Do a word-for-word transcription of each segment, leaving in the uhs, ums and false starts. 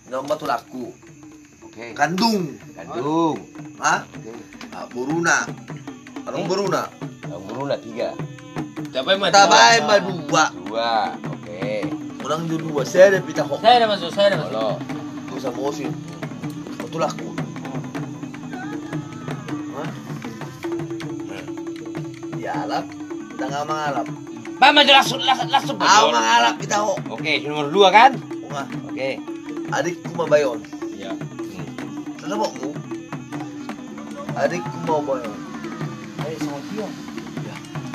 Nomor tulangku. Oke. Kandung. Kandung. Ha? Oke. Ah, boruna. Adong boruna. Adong boruna tiga. Tabaen ma dua. Tabaen ma dua. Dua. Oke. Unang jo dua, sada pe hita ho. Sada ma jo, sada ma jo. Olo. Dua samosin. Tulangku. Hah? Dialap, ndang mangalap. Baen ma jo langsung, langsung, langsung. Au mangalap hita ho. Oke, nomor dua kan? Unang. Oke. Adikku ma baen on. Iya. Sada bokmu. Adikku ma baen on. Ayo sama dia.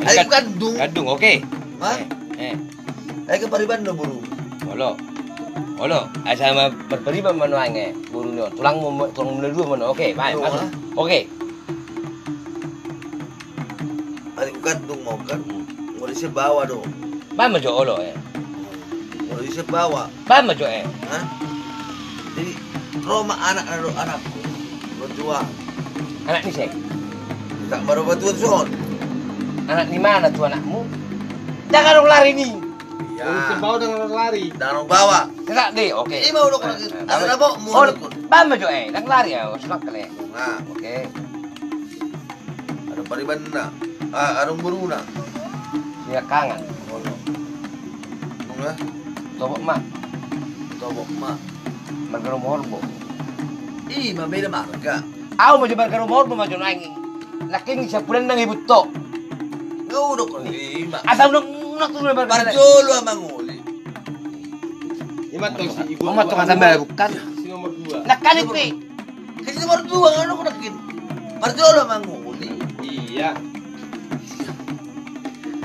Adikku kandung. Kandung, oke. Hah? Eh. Ai ke pariban do boru. Olo. Olo. Asa ma-, marpariban ma nuaeng, eh. Boru ni on. Tulangmu, tulangmu na dua ma nuaeng. Oke, baik. Masuk. Oke. Adikku kandung ma on kan. Ngori se bawa do. Baen ma jo olo, eh. Ngori se bawa. Baen ma jo, eh. Hah? Jadi ro ma anak na do anakku. Berjuang. Anak ni se. Tak baru batu tu son. Anak ni mana tu anakmu? Jangan dong lari ni. Iya. Oi, sebau dengan lari. Danau bawa. Tidak deh, oke. Ima udah kena gitu. Ada apa? Mau ikut. Baen ma jo, eh, ndang lari ya, sudah kali. Nah, oke. Ada pariban na. Ah, adong boruna. Siakangan. Olo. Nunga? Tobok ma. Tobok ma. Marga Rumorbo. Ima beda marga. Au ma jo marga Rumorbo ma jo nuaeng. Nangkin siapulan nang ibutto. Nga udah kena. Ima. Asa unang, unang tu marga. Parjolo amang uli. Ima tu si ibu. Oma tu kata baru kan. Si nomor dua. Nangkin pe. Kasi nomor dua, nga udah kena. Parjolo amang uli. Iya.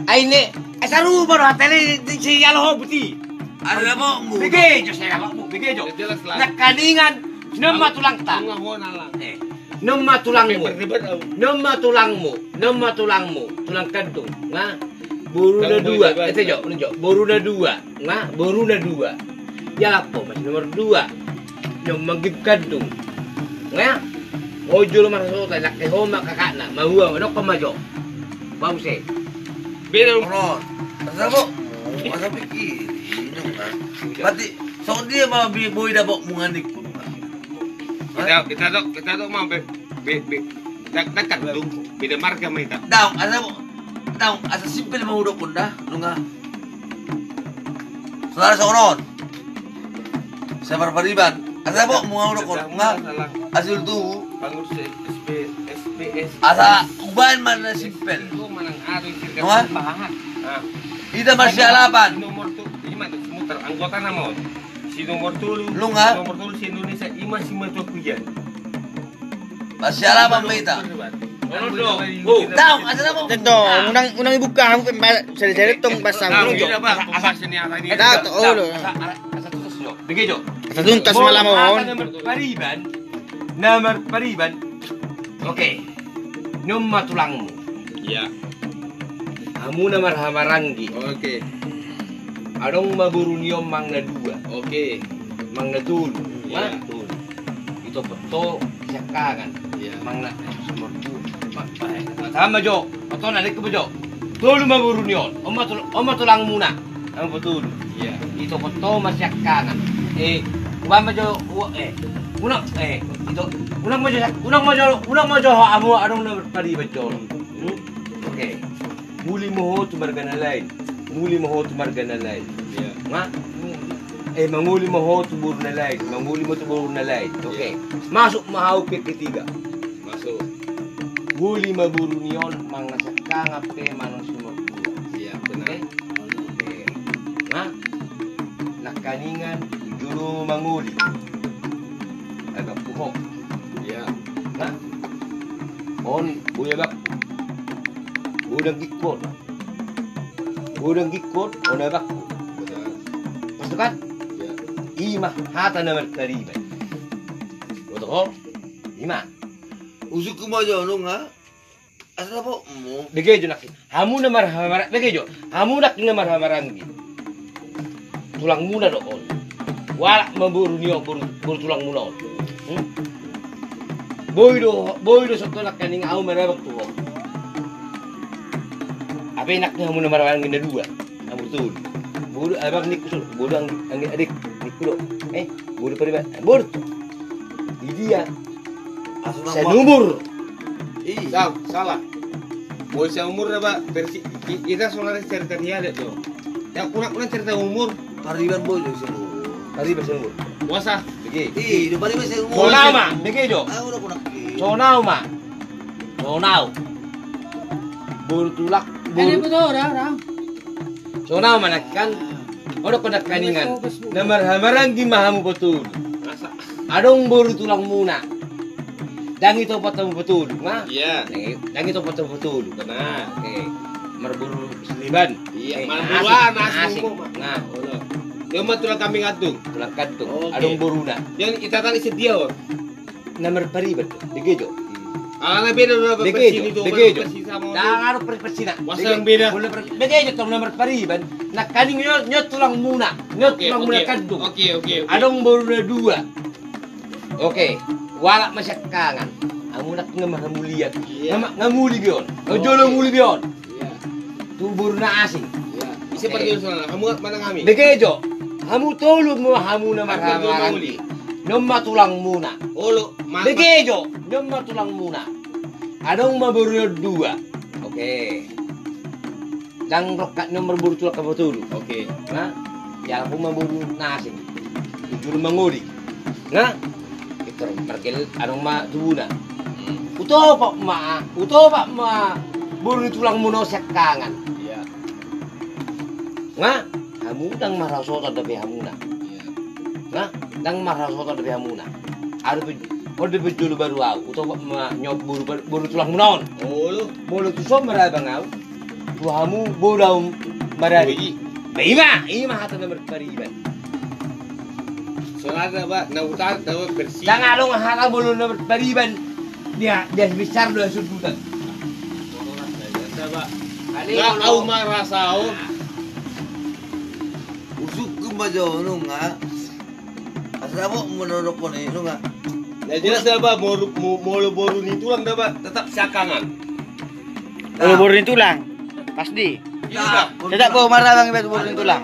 Ai ne, eh, saru baru hatele di si alo ho buti. Ada bokmu. Bege jo, sada bokmu, bege jo. Jelas lah. Nangkiningan, nama tulangta. Nama tulangmu. Nama tulangmu, nama tulangmu, tulang kandung. Nah, boruna dua. Ete jo, unu jo. Boruna dua. Nga, boruna dua. Ia lapo, masih nomor dua. Nyom manggip kandung. Nga, ojol marasota, laki homa kakakna, mahua, manokko ma jo. Bau se. Beda. Ron, masa bo, masa pikir. Berarti, songon dia ma boi dapot munganik pun. Kita, kita dok, kita dok ma be, be, be. Dak, dak kandung, beda marga ma ita. Daong, asa bo, daong, asa simpel ma udokkon da, nunga. Saudara songon on. Saya marpariban. Asa bo, munga udokkon, nunga. Hasil tu. Bangun se, S P, S P S. Asa, ubaen mana simpel. Nunga. Ida masih alapan. Nomor tu, lima tu, muter anggota nama. Si nomor tolu. Nunga. Nomor tolu si Indonesia, ima si matua kuyan. Masialaman ma ita. Tahu, ada apa? Tentong, unang, unang ibuka, aku pemba-, seri-seri tong pasang. Tahu, tahu, olo. Begitu. Tuntas malam on. Nomor pariban. Nomor pariban. Oke. Nunga ma tulangmu. Iya. Hamu na marhahamaranggi. Oke. Adong ma boru ni on manang na dua. Oke. Manang na tolu. Iya. Manang na tolu. Ito poto siangkangan. Iya. Manang na, eh, nomor dua. Ma-, eh, sama jo. Poto na dek jo. Tolu ma boru ni on. On ma tul-, on ma tulangmuna. Hamu patolu. Iya. Ito poto ma siangkangan. Eh, ubaen ma jo, u-, eh. Unang, eh, ito. Unang ma jo, unang ma jo, unang ma jo, hamu adong na pariban jo. Hmm? Oke. Muli ma ho tu marga na lain. Muli ma ho tu marga na lain. Iya. Nga? Eh, mangoli ma ho tu boru na lain. Mangoli ma tu boru na lain. Oke. Iya. Masuk ma hau pe ketiga. Masuk. Muli ma boru ni on manang na siangkangan pe manang na nomor dua. Iya, benar. Oke. Oke. Nga? Nangkiningan jolo mangoli. Abangku ho. Iya. Nga? On, boi abangku. Boi danggikkon. Boi danggikkon, on abangku. Benar. Pas tu kan? Iya. Ima hata na marpariban. Boto ho? Ima. Usukku ma jo nunga. Asa bokmu. Begitu nangkin. Hamu na marhahamara-, begitu. Hamu nangkin na marhahamaranggi. Tulangmuna do on. Walak ma boru ni on, boru, boru tulangmuna on. Hmm? Boi do, boi do soto nangkining au marabang tu ho. Ape nangkin hamu na marhahamaranggi na dua. Nomor tolu. Boi do abang ni kusur, boi do ang-, anggi adik ni Kulo, eh, boru Pariban, eh, boru tu. Di dia. Seumur. Ih. Salah. Boru seumur apa? Versi kita soalnya cerita dia ada tuh. Ya, kuna-kuna cerita umur. Pariban boru seumur. Pariban seumur. Puasa. Bege. Ih, do Pariban seumur. Sonau ma, bege jo. Ah, udah kuna. Sonau ma. Sonau. Boru tulak. Boru. Sonau ma nangkin. Olo, nangkiningan. Na marhahamaranggi ma hamu patolu. Adong boru tulangmuna. Ndang itopot hamu patolu, nga? Iya. Ndang itopot hamu patolu. Benar. Oke. Marboru Seniban. Iya, marboru asing. Nah, olo. Dia mah tulang kambing kandung. Tulang kandung. Oke. Adong boruna. Yang ita tadi sedia, oh. Na marpariban do, bege jo. Alana beda do. Bege jo, bege jo. Dang ado persi-persina. Bege jo tong na marpariban. Nangkining nyo, nyo tulangmuna, nyo tulangmuna kandung. Oke, oke, oke. Adong boruna dua. Oke, hualap ma siangkangan. Hamu nangkin nga marhamulian. Iya. Nga muli be on. Nga jolo muli be on. Iya. Tu boruna asing. Iya. Ise parjolo songon i, hamu manang hami? Bege jo. Hamu tolu ma hamu na marhahamaranggi. Nion ma tulangmuna. Olo, ma-, bege jo. Nion ma tulangmuna. Adong ma boru nion dua. Oke. Ndang rongkap nion marboru tulang hamu patolu. Oke. Nah, ya hamu ma boru na asing. Jolo mangoli. Nga? Tor margel adong ma tubuna. Hmm. Hutopot ma, hutopot ma boru ni tulangmuna on siangkangan. Iya. Nga? Hamu ndang marhasohotan dope hamuna. Iya. Nga? Ndang marhasohotan dope hamuna. Adong pe, on dope jolo baru au. Hutopot ma nion boru, boru tulangmuna on. Olo. Molo tuson marabang au. Tu hamu boru au marade. Oi. Ba ima, ima hata na marpariban. Songon na ba, na huta, na ba bersih. Ndang adong hata molo na marpariban. Dia, dia besar do sundutan. Nga au marasa au. Usuk ma jo nunga. Asa dapot menurut kau ni nunga. Na jelas da ba, molo, mo-, molo boru ni tulang da ba, tetap siangkangan. Molo boru ni tulang, pasti. Iya. Tetap bo marabang iba tu boru ni tulang.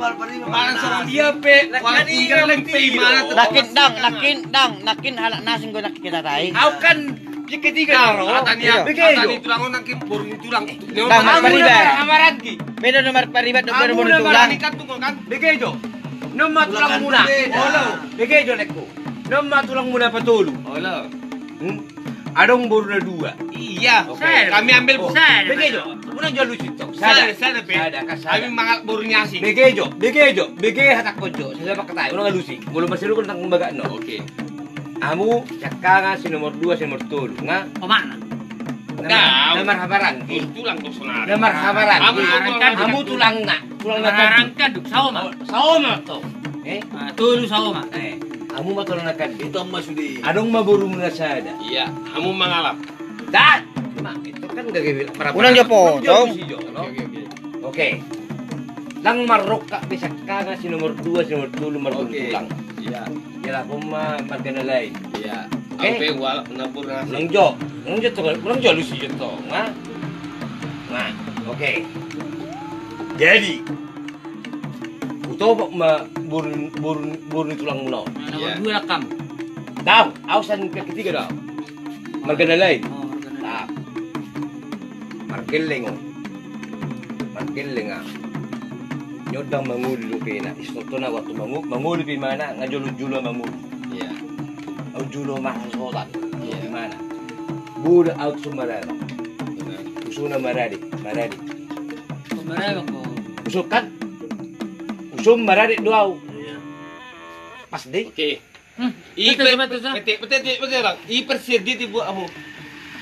Mana songon dia pe, walaupun jelek pe, mana tetap siangkangan. Nangkin ndang, nangkin ndang, nangkin halak na asing do nangkin hita tai. Au kan, dia ketiga. Nah, ro. Hata ni, hata ni tulang on nangkin boru ni tulang. Ndang marpariban. Hahamaranggi. Beda do marpariban dohot boru ni tulang. Bege jo. Nion ma tulangmuna. Olo. Bege jo, lekku. Nion ma tulangmuna patolu. Olo. Hmm? Adong boruna dua. Iya. Oke. Kami ambil, Bu. Bege jo. Unang jo alusi tong. Sada. Sada, sada pe. Sada, kan sada. Kami mangalap boru ni asing. Bege jo. Bege jo. Bege hatangkon jo. Sada pakat ai. Unang alusi. Molo paseru kan tanggung bagak no. Oke. Hamu siangkangan, si nomor dua, si nomor tolu. Nga? Omana. Na marhahamaranggi. Tulang do sonari. Na marhahamaranggi. Hamu tulangna. Tulangna. Marhahamaranggi kan duk saoma. Saoma to. Eh? Ah, tolu saoma. Eh, hamu ma tulangna kan. Adong ma borumuna sada. Iya, hamu mangalap. Dah. Unang jo potong. Oke, oke. Ndang marrongkap be siangkangan, si nomor dua, si nomor tolu, marboru tulang. Iya. Jala hamu ma marga na lain. Iya. Oke. Unang jo, unang jo tong, unang jo alusi jo tong. Nah. Nah, oke. Jadi, hutopot ma boru, boru, boru ni tulangmuna on. Nah, nomor dua rap hamu. Ndang, au sian pihak ketiga do. Marga na lain. Oh, marga na lain. Nah. Margelleng on. Margelleng au. Nion ndang mangoli dope na. Istortona waktu mango-, mangoli pe imana, nga jolo-jolo mangoli. Iya. Au jolo marhasohotan. Iya. Imana. Boda au tu son marabang. Benar. Usona marade, marade. Son marabang ko. Uson kan? Uson marade do au. Iya. Pas de. Oke. Hmm. I per-, betul, betul, betul. Bete, bete, bete, bete, Bang. I persedia dibuat amu.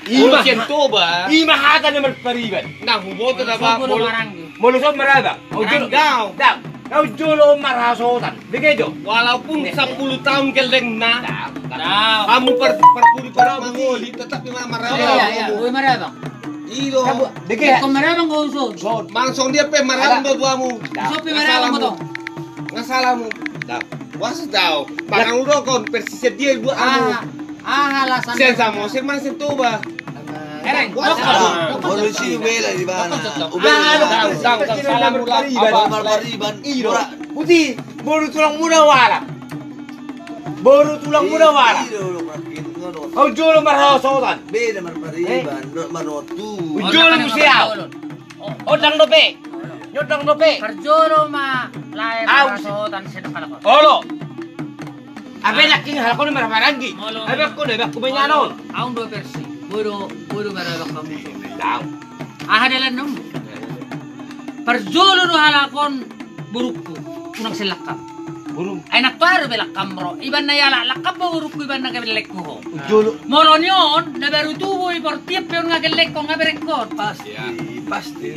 Ima. Urusan ha-, Toba. Ima hata na marpariban. Nah, huboto da ba, molo, molo son marabang. Au jolo. Ndang. Au jolo marhasohotan. Bege jo. Walaupun sepuluh tahun gellengna. Ndang. Hamu par-, parpudi, parmangoli, tetap ima marabang. Iya, iya, iya. Marabang. Iyo. Bege. Ko marabang ko uson. Son. Langsung dia pe marabang do hamu. Ndang. Uson pe marabang ko to. Nga salah hamu. Ndang. Puasa tau. Mangan udokon, persis dia buat anu. Aha, aha alasan. Sian Samosir ma sian Toba. Ereng, puasa. Polisi ubela di mana? Ubela. Salah murah. Marpariban. Iyo. Putih, boru tulangmuna hualap. Boru tulang muna wara. Au jolo marhasotan. Beda marpariban, marnotu. Au jolo muse au. Ondang dope. Nyondang dope. Parjolo ma lae marhasotan sedang kalak. Olo. Abe nangkin halak on marhamaranggi. Abe aku na, abe aku menyanon. Au dua versi. Boru, boru marabak kamu. Tahu. Aha dalan nung. Parjolo do halak on borungku, unang sian langkam. Borung. Ai nang paru be langkam ro. Iban na ialap langkam bo borungku iban na gellengku ho. Ujolo. Molo ni on, na baru tubu i portiap pe on nga gellengku nga berengkon. Pasti, pasti.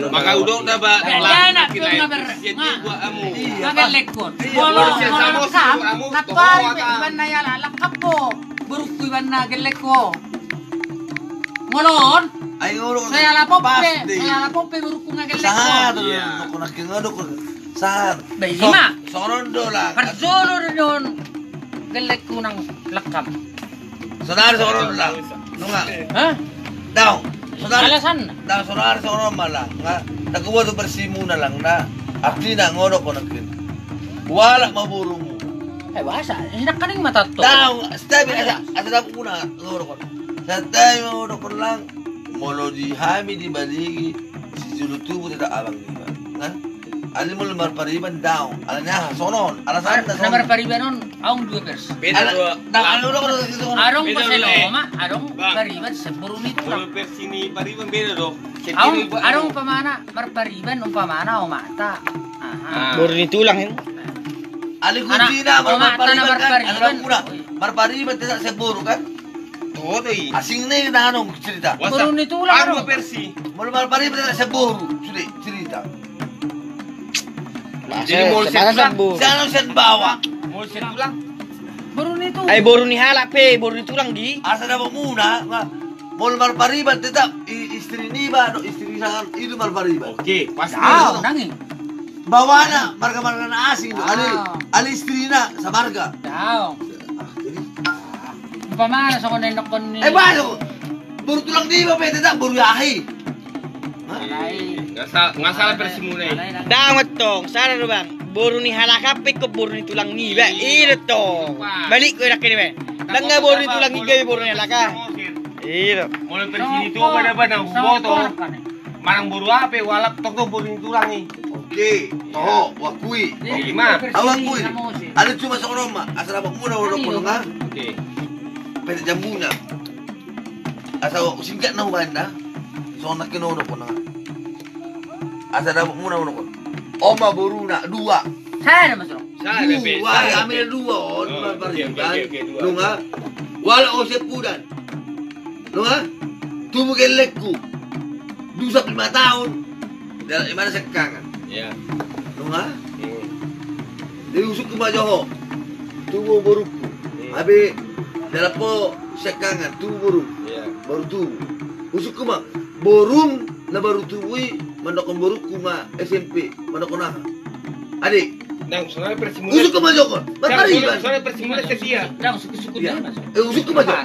Maka udok da ba. Anak pe on nga ber. Nga gellengkon. Molo, molo langkam, nang paru be iban na ialap langkam bo borungku iban na gellengku ho. Molo on. Ai ngolok. Saya lapok pe, saya lapok pe borungku nga gellengkon. Sahat. Iya. Ngolok nangkin ngolok. Sahat. Baik ma. Soron do lah. Parjolo do on. Gellengku nang langkam. Sonari soron lah. Nunga. Hah? Daong. Sonari. Alasan. Daong sonari soron ma lah. Nga. Takubo tu versimuna lang na. Artina ngolok nangkin. Hualap ma borumu. Eh, bahasa. Sinakaning mata tu. Daong. Setiap asa asa dapot muna ngolok. Santai ma ho dokon lang. Molo di hami di Baligi sijolo tubu tetap abang niba. Nah, alai molo marpariban daong. Alani aha sonon? Alasan na sonon. Marpariban on aung dua pers. Beda do. Adong paseloma, adong pariban semburu ni tulang. Pers ni pariban beda do. Aung adong umpamana marpariban umpamana omata. Aha. Boru ni tulang ini. Alai kuncina molo marpariban kan. Marpariban tetap semburu kan. Asing ni na anong cerita. Boru ni tulang. Anu versi. Molo marpariban na seboru sude cerita. Jadi molo sian tulang. Sian bawa. Molo sian tulang. Boru ni tulang. Ai boru ni halak pe boru ni tulang di. Asa dapot muna. Molo marpariban tetap istri niba do istri sangan itu marpariban. Oke, pasti. Bawana marga-marga na asing do. Alai istrina samarga. Umpamana songon na nidokon ni. Eh, baru. Boru tulang niba pe tetap boru ahi. Nga salah versimuna i. Dang mattong, sada do bang. Boru ni halak an pe ingkon boru ni tulang niba. I do tong. Balik ko enak ini be. Dang nga boru ni tulang niba boru ni halak an. I do. Molo versi ni tulang niba na huboto. Manang boru aha pe hualap tong do boru ni tulang i. Oke, toho, huakui. Ima. Au akui. Ada cuma songon on ma, asa dapot muna molo dokkon nga. Oke. Pete jambuna. Asa husingkat na hubaen da. Songon nangkin molo dokkon nga. Asa dapot muna molo dokkon. On ma boruna dua. Sada ma songon. Dua, hami na dua on. Nunga. Hualap ho sian pudan. Nunga. Tubu gellengku. Dung sampulu lima taon. Dialap imana siangkangan. Nunga. Jadi husungkun ma jo ho. Tubu borungku. Hape dialap ho siangkangan. Tubu borum. Baru tubu. Husungkun ma. Borum na baru tubu i mandokkon borungku ma S M P mandokkon aha. Ade. Nang sonari versimuna. Husungkun ma jo ho. Marpariban. Sonari versimuna setia. Dang suku-suku dia. Eh, husungkun ma jo.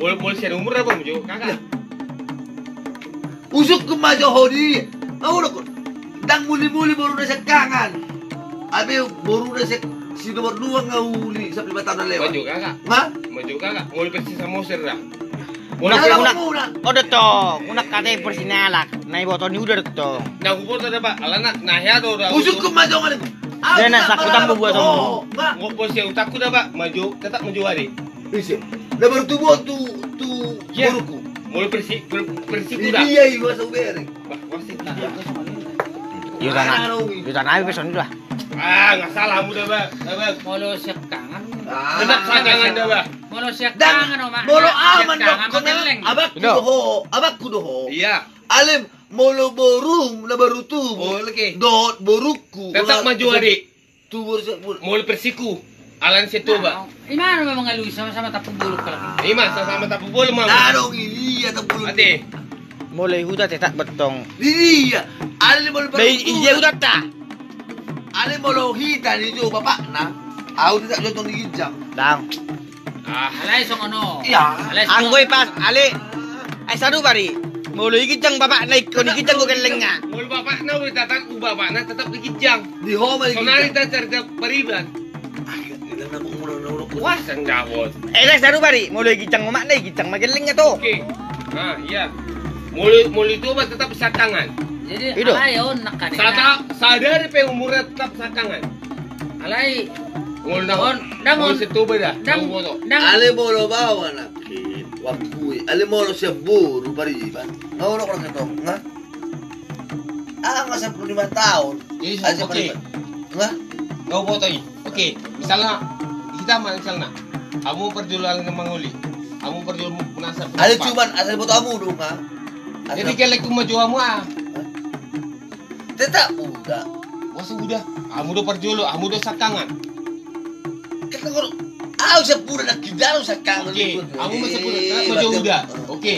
Molo sian umur apa mujo kakak. Husungkun ma jo ho di. Au dokkon. Dang muli-muli boruna siangkangan. Hape boruna si nomor dua nga uli sampulu lima taon na lewat. Maju kakak. Nga? Maju kakak. Molo versi Samosir da. Molo versi unak. O do tong. Unak kate versi ni halak. Na iboto ni uda do tong. Na huboto da ba. Alana na hea do da. Husungkun ma jo ngale. Dena sakutan bo buat tong. Ngo versi utakku da ba. Maju tetap maju hari. Ise. Na baru tubu tu tu borungku. Molo versi versi kuda. Iya iya gua sau bereng. Yuda na, yuda na pe songon i da. Ah, nga salah hamu da ba. Molo siangkangan. Tetap siangkangan da ba. Molo siangkangan oma. Molo aman dokkon abangku do ho, abangku do ho. Iya. Alai molo borum na baru tubu. Dohot borungku. Tetap maju ade. Tubu sian pudan. Molo versiku. Alani sian Toba. Imana ma mangalui sama-sama tampuk bolon kalak. Ima sama-sama tampuk bolon ma. Adong i dia tampuk bolon. Ate. Molo i huta tetap bettong. Dia. Ale molo beruntung. Dia huta ta. Ale molo hita ni jo bapakna. Au tetap jo tong di ginjang. Dang. Ah, alai songon on. Iya. Anggo i pas ale. Ai sadu bari. Molo i ginjang bapakna ingkon i ginjang do gellengna. Molo bapakna uli tatap u bapakna tetap di ginjang. Di ho ma di ginjang. Sonari ta cerita pariban. Wah, sang jawab. Eh, dah saru bari, molo i ginjang omakna, i ginjang ma gellengna to. Oke. Nah, iya. Molo, molo i Toba tetap siangkangan. Jadi, alai on nangkaning. Sada, sadari pe umurna tetap siangkangan. Alai. Molo na on, molo si Toba dah, ndang, ndang. Ale molo baoa nangkin, waktu i. Ale molo sian boru pariban. Nga ono orang ketong, nga? Ah, nga sampulu lima taon. Jadi, oke. Nga? Nga boto i. Oke, misalna, hita ma misalna. Hamu parjolo alana mangoli. Hamu parjolo munasab. Ale cuman, asal boto hamu do, nga? Jadi gellengku ma jo hamu, ah. Tetap uda. Wah, sudah. Hamu do parjolo, hamu do siangkangan. Kan kau, au sian boru nangkin, ndang au siangkangan. Oke, hamu ma sian boru, tetap ma jo uda. Oke.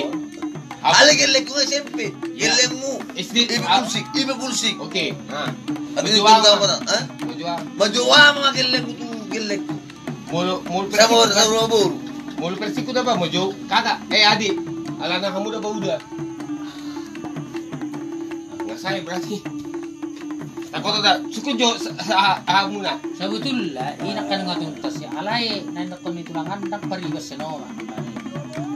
Ale gellengku S M P. Gellengmu S D, I P Pulsik, I P Pulsik. Oke. Nah. Habis itu tahu apa? Hah? Ma jo aha ma gellengku tu gellengku. Molo, molo sama, sama boru. Molo persingku da ba, ma jo kakak, eh, adik. Alana hamu da ba uda. Nga sae berarti. Takot da, cukup jo hamuna. Sebetulna, i nangkaning nga tuntas i, alai, na nangkaning tulangan, ndang pariban sian omak.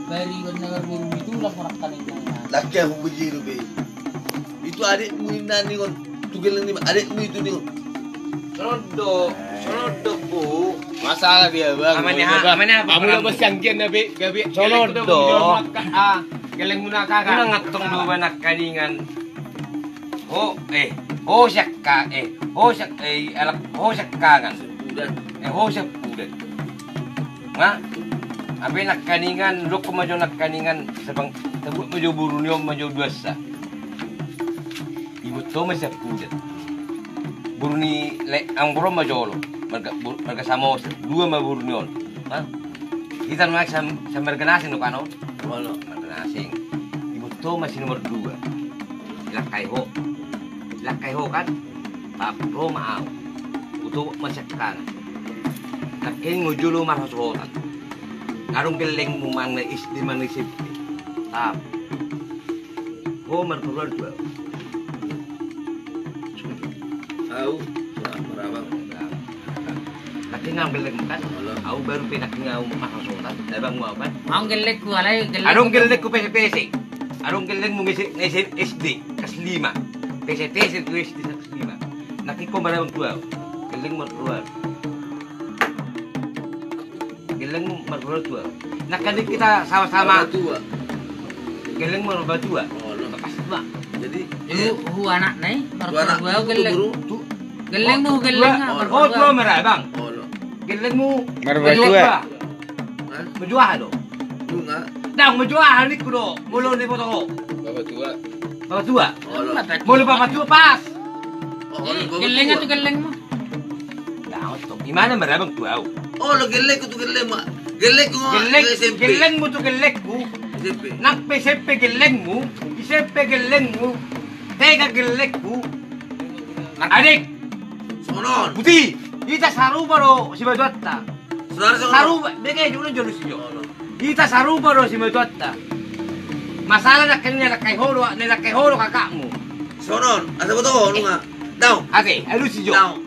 Pariban na marboru ni tulang nangkaning. Laki aku begitu be. Itu adikmu inna ningon. Tu gelleng ni adikmu itu ningon. Sonondo, sonondo, Bu. Masalah dia, Bang. Amannya, amannya apa? Kamu udah bos yang kian, Nabi, Gabi. Sonondo. Ah, gellengmuna kakak. Unang attong do ba nangkaningan. Ho, eh, ho siangka, eh, ho siang, eh, alak, ho siangkangan. Eh, ho siampudan. Nga, abe nangkaningan, dokkon ma jo nangkaningan, sabang, tabuat ma jo boru ni on ma jo duansa. Ibuat ho ma siampudan. Boru ni le, anggo ro ma jolo. Marga, boru, marga Samosir. Dua ma boru ni on. Nga? Hita nuaeng sam, sam marga na asing do kan on? Olo, marga na asing. Ibuat ho ma si nomor dua. Dilangkai ho. Dilangkai ho kan? Tap, ro ma au. Hutohot ma siangkangan. Nangkin nga jolo marhasohotan. Nga adong gellengmu manang S D manang S M P. Tap. Ho marparuan tu au. Au, marabang. Nangkin nga gellengmu kan? Olo. Au baru pe nangkin nga au marhasohotan. Dabang mu au kan? Nga gellengku alai gellengku. Adong gellengku pese-pese. Adong gellengmu nge, nge S D, kelas lima. Pese-pese tu S D kelas lima. Nangkin ho marabang tu au. Gellengmu marparuan. Gellengmu marparuan tu au. Nangkaning hita sama-sama. Martua. Gellengmu martua. Olo. Pas ma. Jadi, hu, hu anakna i, martua gelleng. Gellengmu, gellengna. Oh, dua marabang. Olo. Gellengmu martua. Hah? Martua do. Ndang martua ningku do. Molo diboto ho. Bapatua. Bapatua. Olo. Molo bapatua pas. Gellengna tu gellengmu. Daot tong. Imana marabang tu au. Olo, gellengku tu gellengmu. Gellengku. Gelleng, S M P. Gellengmu tu gellengku. S M P. Nang pe S M P gellengmu, S M P gellengmu. Tega gellengku. Adik. Sonon. Buti. Hita sarupa do simatuanta. Sarupa, bege jo, jolo si jo. Hita sarupa do simatuanta. Masalah nangkaning na dilangkai ho do, na dilangkai ho do kakakmu. Sonon, asa boto ho, nunga. Daong. Ate, alusi jo. Daong.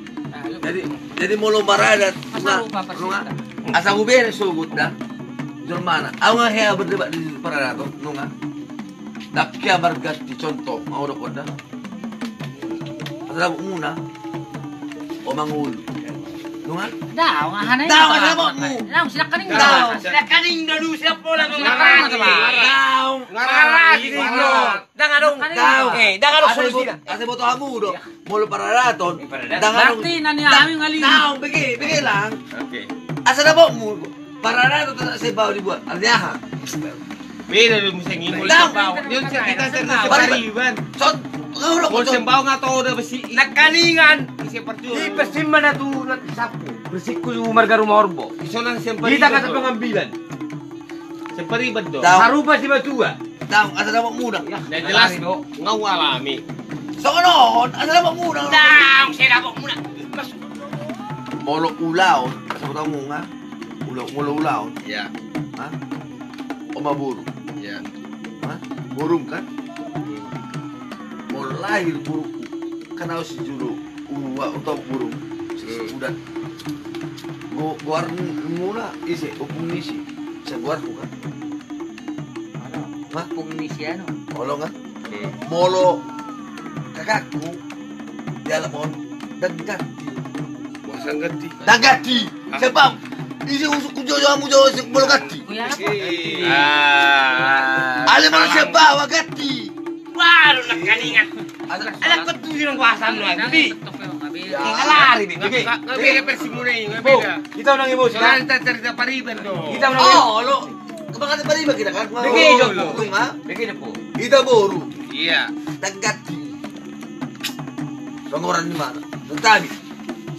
Jadi, jadi molo maradat, nunga. Asa hubere sogot da. Jolmana. Au nga hea berdebat di paradaton, nunga. Dang hea marganti contoh, mau do ho da. Asa dapotmuna. O mangolu. Nunga? Daong, aha na i? Daong, asa dapotmu. Daong, silakan i. Daong. Silakan i, dalu, siap pola. Daong. Daong. Marah, marah. Ndang adong. Daong. Eh, ndang adong solusi. Asa boto hamu do. Molo paradaton. Ndang adong. Berarti nani hami ngali. Daong, bege, bege lang. Oke. Asa dapotmu. Paradaton tetap sembao dibuat. Artinya aha? Beda do misalnya molo sembao. Dia bisa kita cari sembao. Molo sembao nga tau da besi. Nangkaningan. Isi percuma. Di persimana tu nanti sapu. Bersiku marga Rumah Orbo. Isonan semperi. Kita kata pengambilan. Semperi bedo. Sarupa simatua. Daong, asa dapotmuna. Ya, jelas do. Nga hu alami. Sonon, asa dapotmuna. Daong, asa dapotmuna. Molo ulaon, asa boto hamu nga. Ula, molo ulaon. Iya. Ha? Oma boru. Iya. Ha? Borum kan? Molo lahir boru. Kan au si jolo. Ua, utok boru. Uda. Go-, goarmuna ise, ompung ni si, sai goarhu kan? Hah? Ompung ni si anu. Olo kan? Molo kakakku, dialap on, dang ganti. Boasa ganti? Dang ganti. Sebab ise husungkun jolo, hamu jolo, ise molo ganti. Alai molo sian baoa ganti. Baru nangkaningan. Alai petu sirang kuasa nu ganti. Ngalari be. Nggak beda versi muna ini, nggak beda. Kita unang emosi. Cerita, cerita pariban dong. Kita unang emosi. Olo. Kebangatan pariban kita kan. Begitu. Begitu. Kita boru. Iya. Dang ganti. Songoran ni imana. Dang tabi.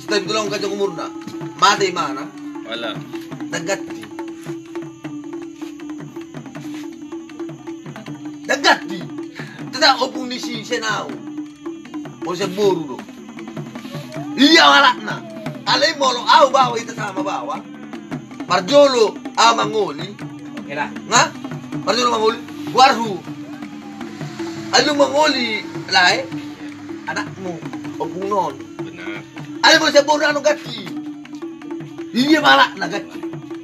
Sitabi tulang kacang umurna. Mate imana. Wala. Dang ganti. Dang ganti. Tetap ompung ni si senau. Molo sian boru do. Ia halakna. Alai molo au baoa, hita sama baoa. Parjolo au mangoli. Oke lah. Nga? Parjolo mangoli. Goarhu. Alai mangoli lae. Anakmu. Ompung non. Benar. Alai molo sian boru anu ganti. Ia halakna ganti.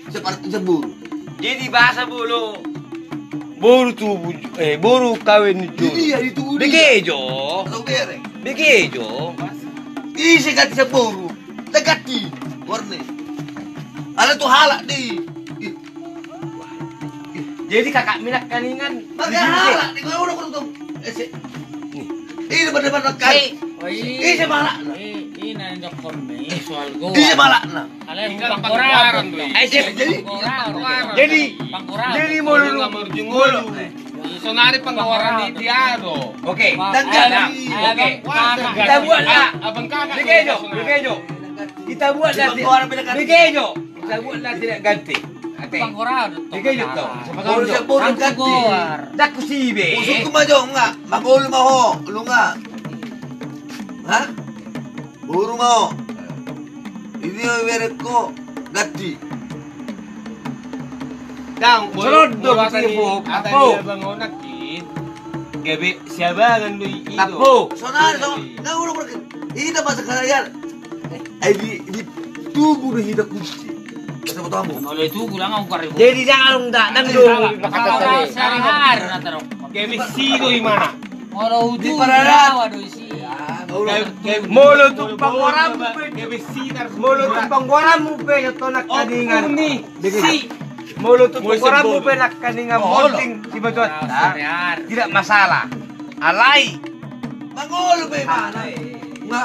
Sian boru. Jadi bahasa boru. Boru tubu, eh, boru kawin ni jolo. Dia, itu dia. Begejo. Atau bereng. Begejo. Ise ganti sian boru. Dang ganti. Warna. Alai tu halak di. Ih. Jadi kakak mi nangkaningan. Maka halak di, kau udah kurang tahu. Eh, si. Ini benar-benar kan. Ise halakna. Ise halakna. Alai tinggal panggoraon do i. Jadi, jadi, jadi molo, molo. Sonari panggoraon i dia do. Oke. Oke. Kita buat lah. Abang kakak. Begejo, begejo. Kita buat lah. Begejo. Kita buat lah tidak ganti. Oke. Panggoraon. Begejo to. Molo sian boru ganti. Dang husibe. Usungkun ma jo nga. Mangolu ma ho. Lu nga. Hah? Boru ma ho. Ini bereng ho ganti. Dang, molo do abang onak i. Gabe siabangan do i. Tapo. Sonari so, na ulo berarti. Ita masa kaya. Eh, di, di tugu do hita kunci. Masa foto ambo. Molo tugu dang au kari. Jadi dang alung dang do. Gabe si do imana. Molo uju di Parapat. Rawa do isi. Molo tu panggoramu pe, molo tu panggoramu pe, ya to nangkaningan. Molo tu panggoramu pe nangkaningan monding si Bajonta, tidak masalah. Alai. Mangolu pe mana? Nga.